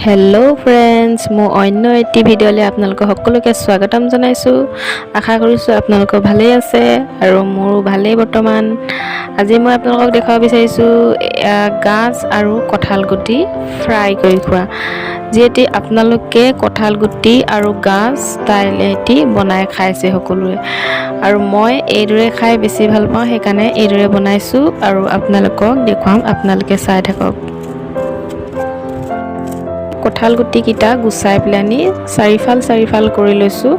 Hello' friends, মোৰ অন্য এটি ভিডিঅ'লৈ আপোনালোকক সকলোকে স্বাগতম জনাইছোঁ। আশা কৰিছোঁ আপোনালোকৰ ভালেই আছে আৰু মোৰো ভালেই বৰ্তমান। আজি মই আপোনালোকক দেখুৱাব বিচাৰিছোঁ এয়া গাজ আৰু কঁঠাল গুটি ফ্ৰাই কৰি খোৱা। যিহেতু আপোনালোকে কঁঠাল গুটি আৰু গাজ ষ্টাইল এটি বনাই খাইছে সকলোৱে আৰু মই এইদৰে খাই বেছি ভাল পাওঁ, সেইকাৰণে এইদৰে বনাইছোঁ আৰু আপোনালোকক দেখুৱাম। আপোনালোকে চাই থাকক। কঁঠাল গুটিকেইটা গুচাই পেলানি চাৰিফাল চাৰিফাল কৰি লৈছোঁ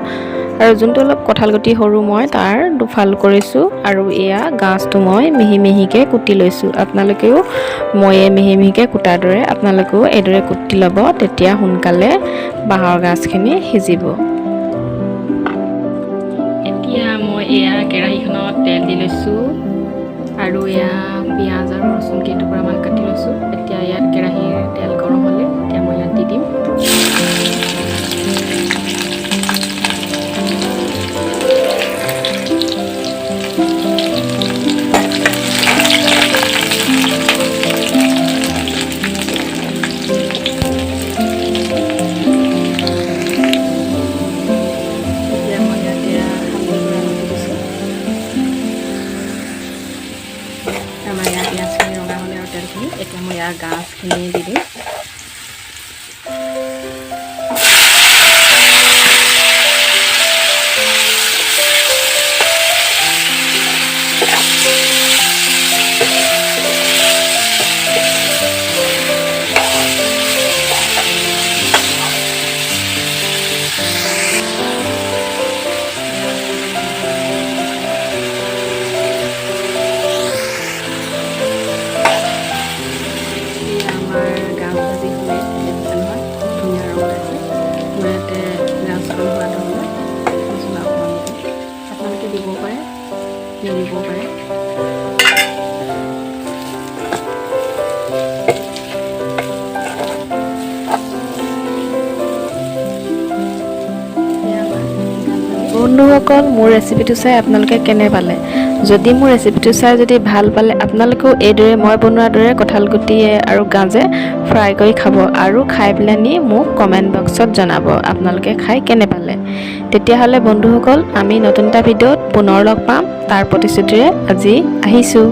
আৰু যোনটো অলপ কঁঠাল গুটি সৰু, মই তাৰ দুফাল কৰিছোঁ। আৰু এয়া গাজটো মই মিহি মিহিকৈ কুটি লৈছোঁ। আপোনালোকেও মই এই মিহি মিহিকৈ কুটাৰ দৰে আপোনালোকেও এইদৰে কুটি ল'ব, তেতিয়া সোনকালে বাঁহৰ গাজখিনি সিজিব। এতিয়া মই এয়া কেৰাহীখনত তেল দি লৈছোঁ আৰু এয়া পিঁয়াজ আৰু ৰচুন কেইটুকুৰামান কাটি লৈছোঁ। এতিয়া ইয়াত কেৰাহীৰ তেল গৰম হ'লে এতিয়া মই ইয়াত দি দিম। এতিয়া মই ইয়াত এয়া হালধি গুড়া অলপ দি দিছোঁ। আমাৰ ইয়াৰ পিঁয়াজখিনি ৰঙা হ'লে আৰু তেলখিনি, এতিয়া মই ইয়াৰ গাজখিনি দি দিম। এয়া আমাৰ গাজ ভাজি হ'লে। দেখিছে নহয়, খুব ধুনীয়া ৰং ওলাইছে। মই ইয়াতে গাজকণ হোৱা ধৰণে মছলা অকণমান দি দিম। আপোনালোকে দিবও পাৰে, নিদিবও পাৰে। এয়া আমাৰ গাজ ভাজি। বন্ধুসকল, মোৰ ৰেচিপিটো চাই আপোনালোকে কেনে পালে? যদি মোৰ ৰেচিপিটো চাই যদি ভাল পালে, আপোনালোকেও এইদৰে মই বনোৱাৰ দৰে কঁঠাল গুটিয়ে আৰু গাজে ফ্ৰাই কৰি খাব আৰু খাই পেলানি মোক কমেণ্ট বক্সত জনাব আপোনালোকে খাই কেনে পালে। তেতিয়াহ'লে বন্ধুসকল, আমি নতুন এটা ভিডিঅ'ত পুনৰ লগ পাম, তাৰ প্ৰতিশ্ৰুতিৰে আজি আহিছোঁ।